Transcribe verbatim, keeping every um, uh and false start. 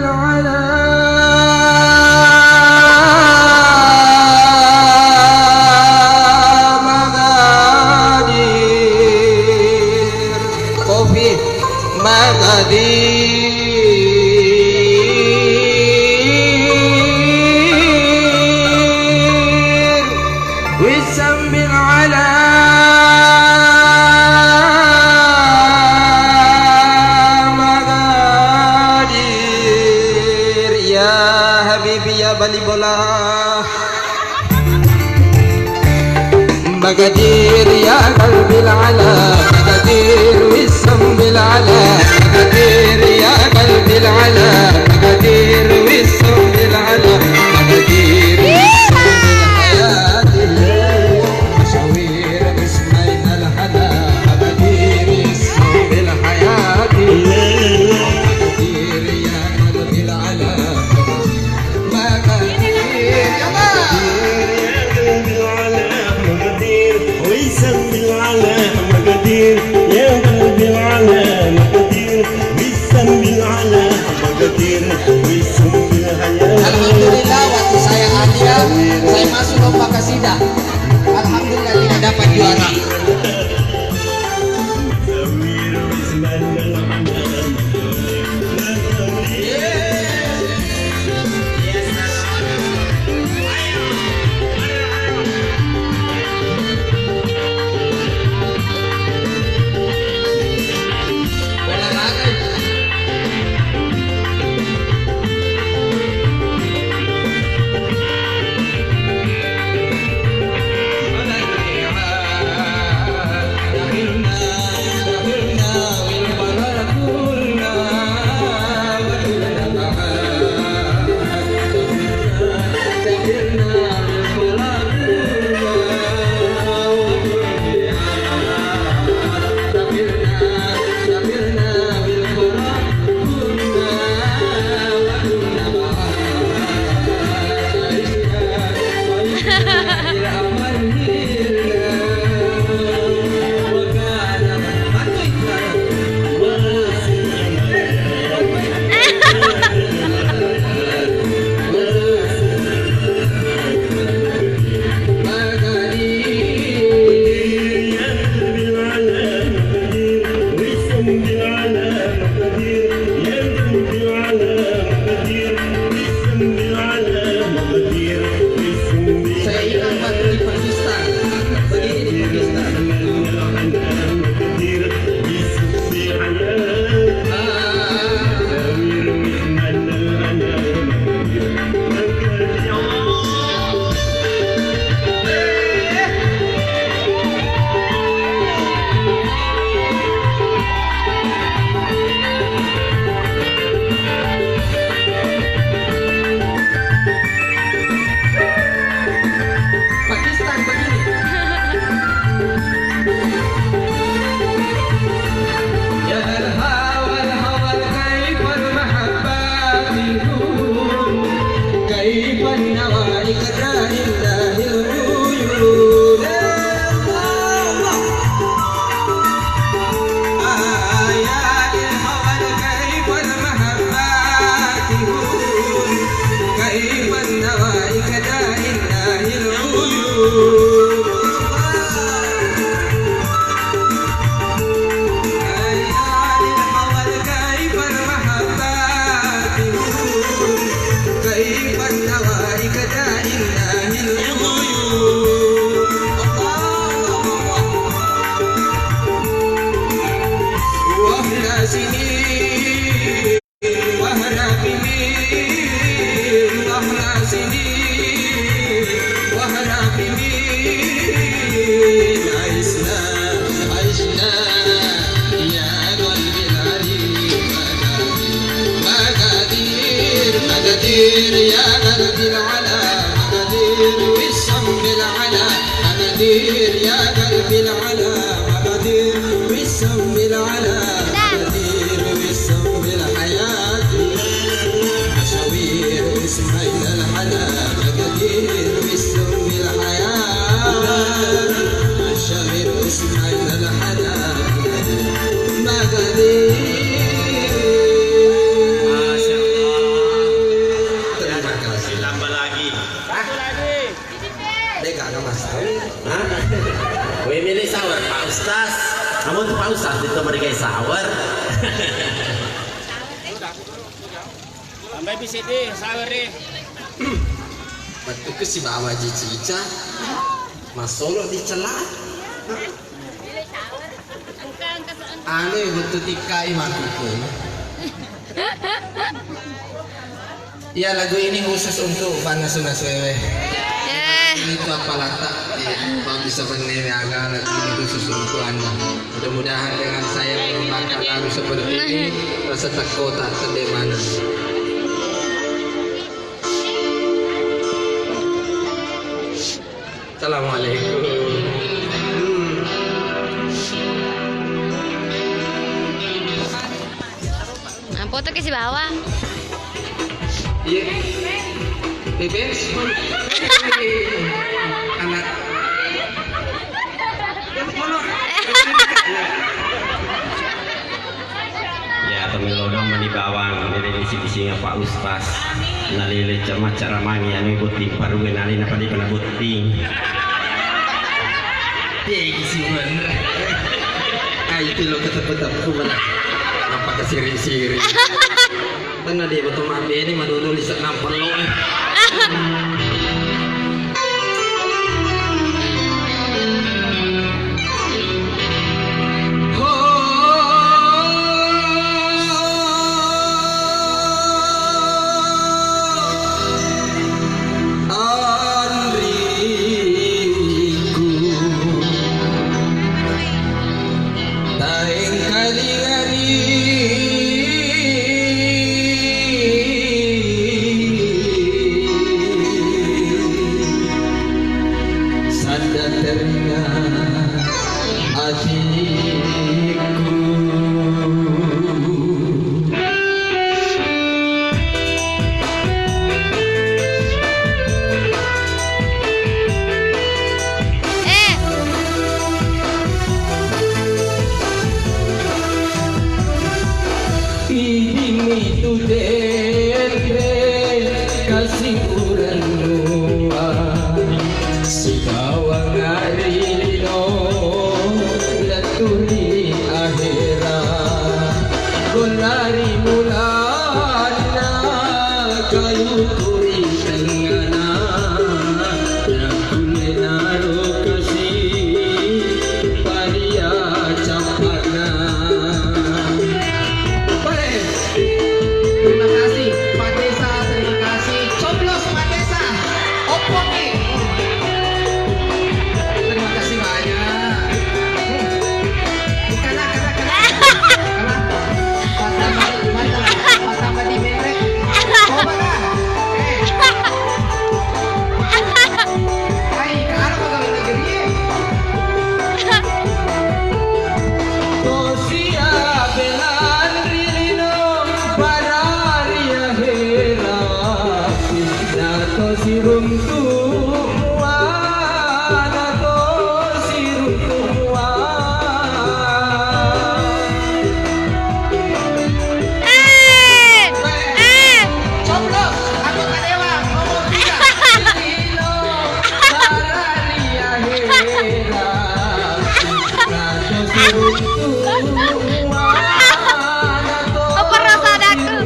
على مقادير. Kopi. مقادير. والسم بالعلا مقادير. يا حبيبي يا بلي بولا. مقادير يا قلبي العلا، مقادير والسم بالعلا، مقادير يا قلبي العلا، مقادير والسم بالعلا، مقادير والسم بالحياة. مشاوير اسمعنا الهنا، مقادير والسم بالحياة. مقادير يا قلبي العلا. مقادير يا قلبي العلا مقادير، ويسم بالعلا مقادير، يا قلبي العلا مقادير، ويسم بالعلا مقادير، ويسم بالعلا. Alhamdulillah, waktu saya ada, saya masuk lomba kasidah. Alhamdulillah, tidak dapat juara. Saya ingat waktu di Pakistan, berdiri di Pakistan. Pakistan begini. يا ذا الهوى الهوى كيف المحبة تهون، كيف النوى إكدار الله العيون. آه، يا ذا الهوى كيف المحبة تهون، كيف النوى إكدار الله العيون. وهنا سنين، وهنا بنين، وهنا سنين، وهنا بنين. عشنا، عشنا يا قلبي العليم. مقادير، مقادير يا قلبي العلا، مقادير والسم بالعلا، مقادير يا قلبي العلا، مقادير والسم بالعلا، مقادير والسم بالحياة. مشاوير اسمعنا الحلا، مقادير والسم بالحياة. مشاوير اسمعنا الحلا، مقادير. ما شاء الله. Untuk Pak Ustaz itu mereka sawer. Tambai B C D, sawer deh. Betul ke si bawa ji cica. Masolo di celah. Anu betul tikai mati. Ya, lagu ini khusus untuk Pak Nasu-Nasu Ewe. Eh. Itu apa latak? Iya, Pak bisa benewe aga lagu ini khusus untuk Anda. Mudah-mudahan dengan saya mengembangkan lagu seperti ini, rasa tak kota tende mana. Assalamualaikum. Nah, foto ke si bawah. Iya. Bebes. Anak. Ya, tomelo dong mani bawang, nere bisi-bisinga Pak Ustaz. Nalele cama-caramangi anu botting parue nalena pada pernah botting. Tegi si bener. Ah, itu lo ketemu-temu mana? Apa kesiri-siri? Tenna de' beto mabbene madodoli sennang pello e. Anriku. Taengkalingani sadda teringat atiku. Eh. Idini tu denre kasi urennua. Sibawa ngarino lettu ri ahera. Golla ri mulanna kayu turi tengngana. Nakkulle naro kasi paria cappana. Boleh. Terima kasih, Pak Desa, terima kasih. Coblos, Pak Desa. Oppo ki. Terima kasih banyak. Bukan, bukan, bukan. Bukan. Patama, patama, patama di merek. Coba lah. Eh. Hai, karo pegawai negeri. Tosia belanri lino barari ahera. Nato siruntu muana, nato siruntu muana. Eh, eh. Coblos, anggota dewan nomor tiga. Lino barari ahera. Apa rasa daku?